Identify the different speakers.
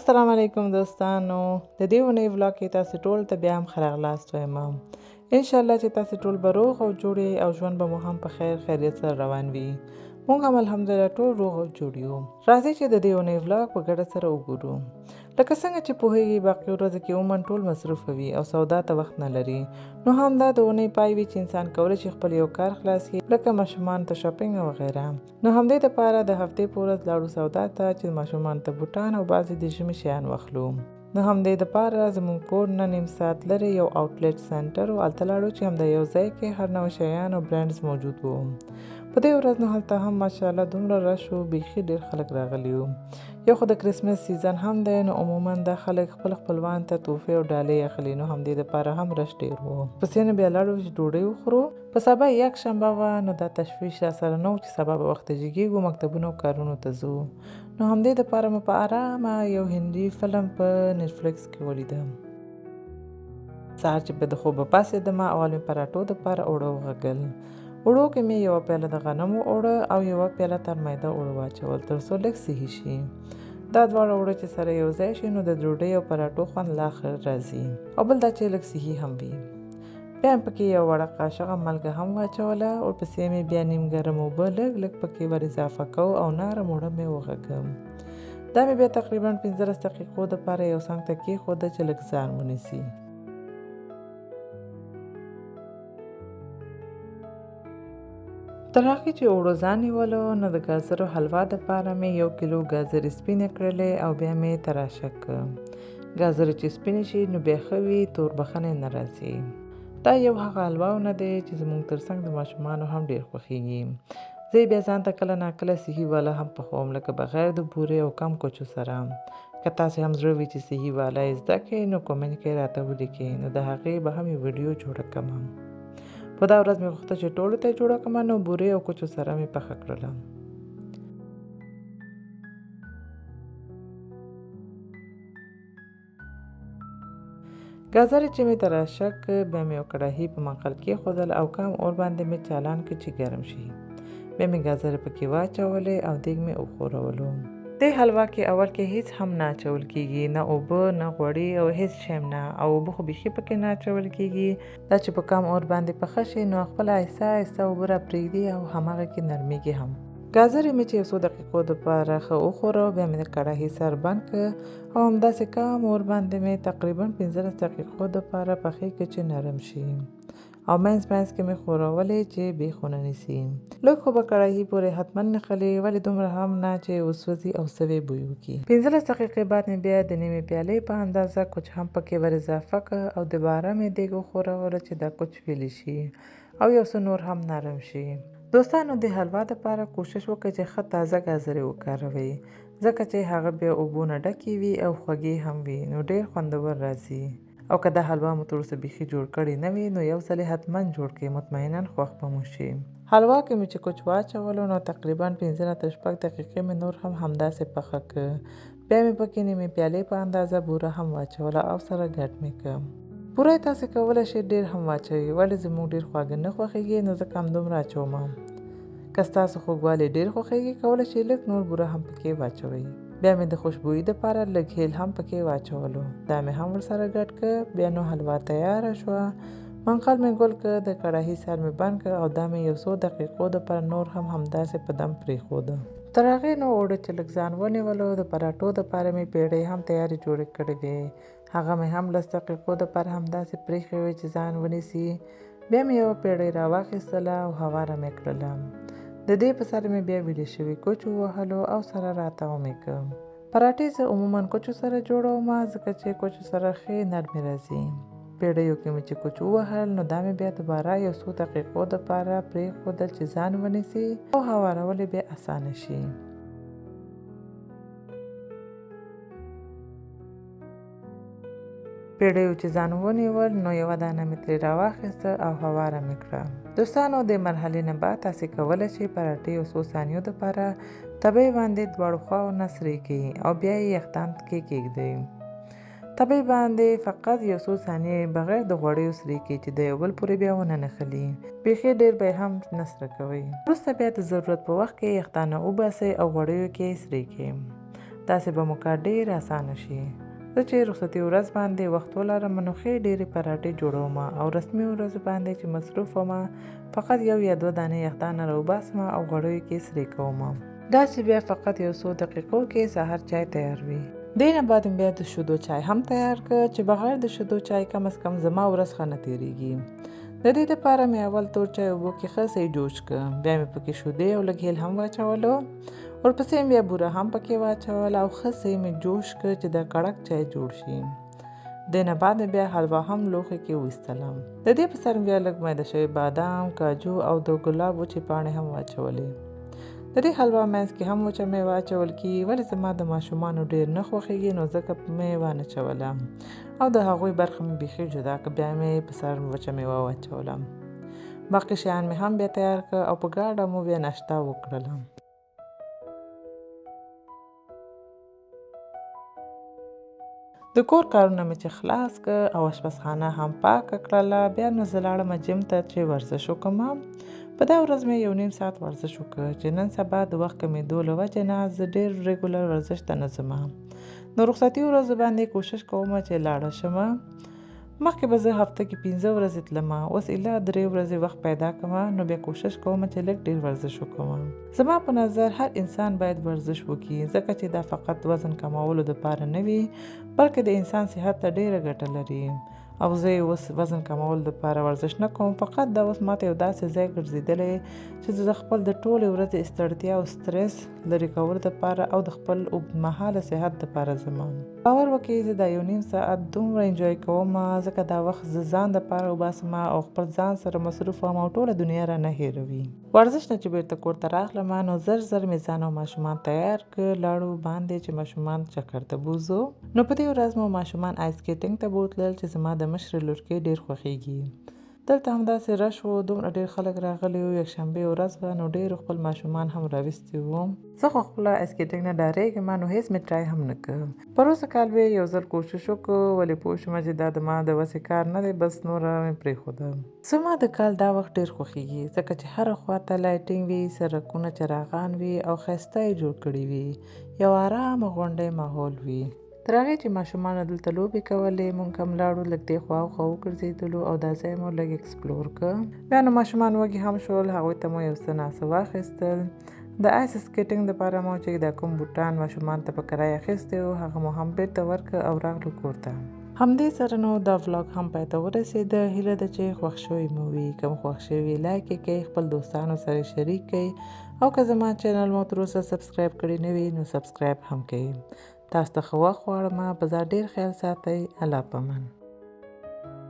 Speaker 1: السلام علیکم دوستانو، د دې اونۍ ولاګ کې تاسو ټول ته بیا هم ښه راغلاست وایم. انشاءالله چې تاسو ټول به روغ او جوړ یئ او ژوند به مو هم په خیر خیریت سره روان وي. موږ هم الحمدلله ټول روغ او جوړ یو. راځئ چې د دې اونۍ ولاګ په ګډه سره وګورو. لکه څنګه چې پوهیږئ باقي ورځو کې عموما ټول مصروف وي او سودا ته وخت نه لري، نو همدا د اونۍ پای وي چې انسان کولی شي خپل یو کار خلاص کړي، لکه ماشومانو ته شاپینګ او وغیره. نو همدې دپاره د هفتې په ورځ لاړو سودا ته چې ماشومانو ته بوټان او بعضې د ژمي شیان واخلو. نو همدې دپاره زموږ کور نه نیم ساعت لرې یو آوټلیټ سنټر و، هلته لاړو چې همدا یو ځای کې هر نوع شیان او برانډز موجود وو. په دې ورځ نو هلته هم ماشاءالله دومره رش و، بیخي ډېر خلک راغلي وو. یو خو د کریسمس سیزن هم دی، نو عموما دا خلک خپل خپلوان ته تحفې او ډالۍ اخلي، نو همدې دپاره هم رش ډېر و. پسې نو بیا لاړو چې ډوډۍ وخورو. په سبا یکشنبه وه، نو دا تشویش را سره نه و چې سبا به وخته جګېږو، مکتبونو او کارونو ته ځو. نو همدې دپاره مو په ارامه یو هندي فلم په نتفلیکس کې ولیده. سهار چې به د خوبه پاڅېدم، اول مې پراټو دپاره اوړه وغږل. اوړو کې مې یوه پیاله د غنمو اوړه او یوه پیاله تر میده اوړه واچول تر څو لږ صحي شي. دا دواړه اوړه چې سره یو ځای شي نو د ډوډۍ او پراټو خوند لا ښه راځي، او بل دا چې لږ صحي هم وي. بیا مې پکې یو وړه قاشقه مالګه هم واچوله، ورپسې مې بیا نیم ګرم اوبه لږ لږ پکې ور اضافه کو او نرم اوړه مې وغږم. دا مې بیا تقریبا 15 دقیقو دپاره یو څنګ ته کېښوده چې لږ ځان ونیسي. تر هغې چې اوړو ځان نیولو نو د ګازرو حلوا دپاره مې 1 کیلو ګازرې سپینې کړلې او بیا مې تراشه کړ. ګازرې چې سپینې شي نو بیا ښه وي، تور بخنې نه راځي. دا یو هغه حلواونه دی چې زموږ تر څنګ د ماشومانو هم ډېر خوښېږي. زه یې بیا ځان ته کله ناکله صحي والا هم پخوم، لکه بغیر د بورې او کم کوچو سره. که تاسې هم زړه وي چې صحي والا یې زده کړئ نو کومنټ کې راته ولیکئ، نو د هغې به هم یو ویډیو جوړه کړم. په دا ورځ مې غوښته چې ټولو ته یې جوړه کړم، نو بورې او کوچو سره مې پخه کړله. ګازرې چې مې تراشه کړ، بیا مې یو کړاهي په منقل کېښودل او کم اور باندې مې چالان کړ چې ګرم شي. بیا مې ګازرې پکې واچولې او دیګ مې وښورولو. دې حلوا کې اول کې هیڅ هم نه اچول کېږي، نه اوبه نه غوړي او هیڅ شی هم نه، او اوبه خو بیخي پکې نه اچول کېږي. دا چې په کم اور باندې پخه شي نو خپله آهسته آهسته اوبه را پرېږدي او هماغه کې نرمېږي هم. ګازرې مې چې یو څو دقیقو دپاره ښه وښوروه، بیا مې د کړاهي سر بند کړ او همداسې کم اور باندې مې تقریبا 15 دقیقو دپاره پخې کړ چې نرم شي، او منځ منځ کې مې ښورولې چې بیخ ونه نیسي. لږ خو به کړاهي پورې حتما نښلي، ولې دومره هم نه چې وسوځي او سوی بوی وکړي. 15 دقیقې بعد مې بیا د نیمې پیالې په اندازه کوچ هم پکې ور اضافه کړ او دوباره مې دیګ وښوروله چې دا کوچ ویلي شي او یو څه نور هم نرم شي. دوستانو، د حلوا دپاره کوشش وکړئ چې ښه تازه ګازرې وکاروئ، ځکه چې هغه بیا اوبو نه ډکې وي او خوږې هم وي، نو ډېر خوندور راځي. او که دا حلوا مو تر اوسه بیخي جوړ کړې نه وي نو یو ځل یې حتما جوړ کړئ، مطمئنا خوښ به مو شي. حلوا کې مې چې کوچ واچولو نو تقریبا 5 نه تر 6 دقیقې مې نور هم همداسې پخه کړ. بیا مې پکې نیمې پیالې په اندازه بوره هم واچوله او سره ګډ مې کړ. بوره یې تاسې کولی شئ ډېر هم واچوئ، ولې زموږ ډېر خواږه نه خوښېږي نو ځکه همدومره اچوم. که ستاسو خوږوالی ډېر خوښېږي کولی شئ لږ نور بوره هم پکې واچوئ. بیا مې د خوشبویي دپاره لږ هیل هم پکې واچولو، دا مې هم ورسره ګډ کړ. بیا نو حلوا تیاره شوه. منقل مې ګل کړ، د کړاهي سر مې بند کړ او دا مې یو څو دقیقو دپاره نور هم همداسې په دم پرېښوده. تر هغې نو اوړه چې لږ ځان ونیولو، د پراټو دپاره مې پیړۍ هم تیارې جوړې کړې وې، هغه مې هم 10 دقیقو دپاره همداسې پرېښې وې چې ځان ونیسي. بیا مې یوه پیړۍ راواخیستله او هواره مې کړله. د دې په سر مې بیا ویلې شوي کوچ ووهلو او سره راتاو مې کړ. پراټې زه عموما کوچو سره جوړوم، ځکه چې کوچو سره ښې نرمې راځي. پیړیو کې مې چې کوچ ووهل نو دا مې بیا دوباره یو څو دقیقو دپاره پرېښودل چې ځان ونیسي او هوارول یې بیا اسانه شي. پیړیو چې ځان ونیول نو یوه دانه مې ترې راواخیسته او هواره مې کړه. دوستانو، دې مرحلې نه بعد تاسې کولی شئ پراټې یو څو ثانیو دپاره تبۍ باندې دواړو خواو نه سرې کړئ او بیا یې یخدان کې کېږدئ. تبۍ باندې فقط یو څو ثانیې بغیر د غوړیو سرې کړئ چې د یو بل پورې بیا ونه نښلي، بیخي ډېر به یې هم نه سره کوئ. وروسته بیا د ضرورت په وخت کې یخدانه وباسئ او غوړیو کې یې سرې کړئ. داسې به مو کار ډېر اسانه شي. زه چې رخصتي ورځ باندې وخت ولرم نو ښې ډېرې پراټې جوړوم او رسمي ورځو باندې چې مصروف وم فقط یو یا دوه دانې یخدانه راوباسم او غوړیو کې سرې کوم. داسې بیا فقط یو څو دقیقو کې سهار چای تیار وي. دې نه بعد بیا د شیدو چای هم تیار که چې بغیر د شیدو چای کم از کم زما ورځ ښه نه تېرېږي. د دې دپاره مې اول تور چای اوبو کې ښه صحیح جوش که، بیا مې پکې شیدې او لږ هېل هم واچولو، ورپسې مې بیا بوره هم پکې واچوله او ښه صحیح مې جوش که چې د کړک چای جوړ شي. دې نه بعد مې بیا حلوا هم لوښي کې وویستله. د دې په سر مې بیا لږ میده شوي بادام، کاجو او د ګلاب وچې پاڼې هم واچولې. د دې حلوا منځ کې هم وچه مېوه اچول کېږي، ولې زما د ماشومانو ډېر نه خوښېږي نو ځکه مې وانه چوله او د هغوی برخه مې بیخي جدا که، بیا مې په سر وچه مېوه واچوله. باقي شیان مې هم بیا تیار که او په ګاډه مو بیا ناشته وکړله. د کور کارونه مې چې خلاص که او آشپزخانه هم پاکه کړله، بیا نو زه لاړم جیم ته چې ورزش وکړم. په دا ورځ مې 1.5 ساعت ورزش وکړ چې نن سبا د وخت کمېدو له وجې نه زه ډېر ریګولر ورزش ته نه ځم، نو رخصتي ورځو باندې کوشش کوم چې لاړه شم. مخکې به زه هفته کې 5 ورځې تلم، اوس ایله 3 ورځې وخت پیدا کړم، نو بیا کوشش کوم چې لږ ډېر ورزش وکړم. زما په نظر هر انسان باید ورزش وکړي، ځکه چې دا فقط وزن کمولو دپاره نه وي، بلکې د انسان صحت ته ډېره ګټه لري. او زه یې اوس وزن کمولو دپاره ورزش نه کوم، فقط دا اوس ماته یو داسې ځای ګرځېدلی چې زه د خپل د ټولې ورځې ستړتیا او سترس لرې کولو دپاره او د خپل اوږدمهاله صحت دپاره ځم. باور وکړئ زه دا 1.5 ساعت دومره انجوای کوم، ځکه دا وخت زه ځان دپاره وباسم او خپل ځان سره مصروف وم او ټوله دنیا رانه هېروي. ورزش نه چې بېرته کور ته راغلم نو زر زر مې ځان او ماشومان تیار که، لاړو باندې چې ماشومان چکر ته بوځو. نو په دې ورځ مو ماشومان آیس سکیټینګ ته بوتلل چې زما د مشرې لورکۍ ډېر خوښېږي. دلته همداسې رش و، دومره ډېر خلک راغلي وو، یکشنبې ورځ وه نو ډېرو خپل ماشومان هم راویستي وو. زه خو خپله آیس سکیټینګ نه ډارېږم نو هېڅ مې ټرای هم نه کړ. پروسږ کال به یو ځل کوشش وکړ، ولې پوه شوم چې دا د ما د وسې کار نه دی، بس نوره مې پرېښوده. زما د کال دا وخت ډېر خوښېږي، ځکه چې هره خوا ته lighting وي، سړکونه چراغان وي او ښایسته یې جوړ کړي وي، یو ارامه غونډی ماحول وي. تر هغې چې ماشومانو دلته لوبې کولې مونږ هم لاړو لږ دې خوا او خوا وګرځېدلو او دا ځای مو لږ explore کړ. بیا نو ماشومان وږي هم شول، هغوی ته مو یو څه ناڅه واخیستل. د آیس سکیټینګ دپاره مو چې دا کوم بوټان ماشومان ته په کرایه اخیستی و هغه مو هم بېرته ورکړ او راغلو کور ته. همدې سره نو دا vlog هم پای ته ورسېده. هیله ده چې خوښ شوی مو وي. کوم خوښ شوي like یې کړئ، خپل دوستانو سره شریک کړئ او که زما چینل مو تر اوسه subscribe کړی نه وي نو subscribe هم کړئ. تاسو ته ښه وخت غواړم، په ځان ډېر خیال ساتئ. الله پامان.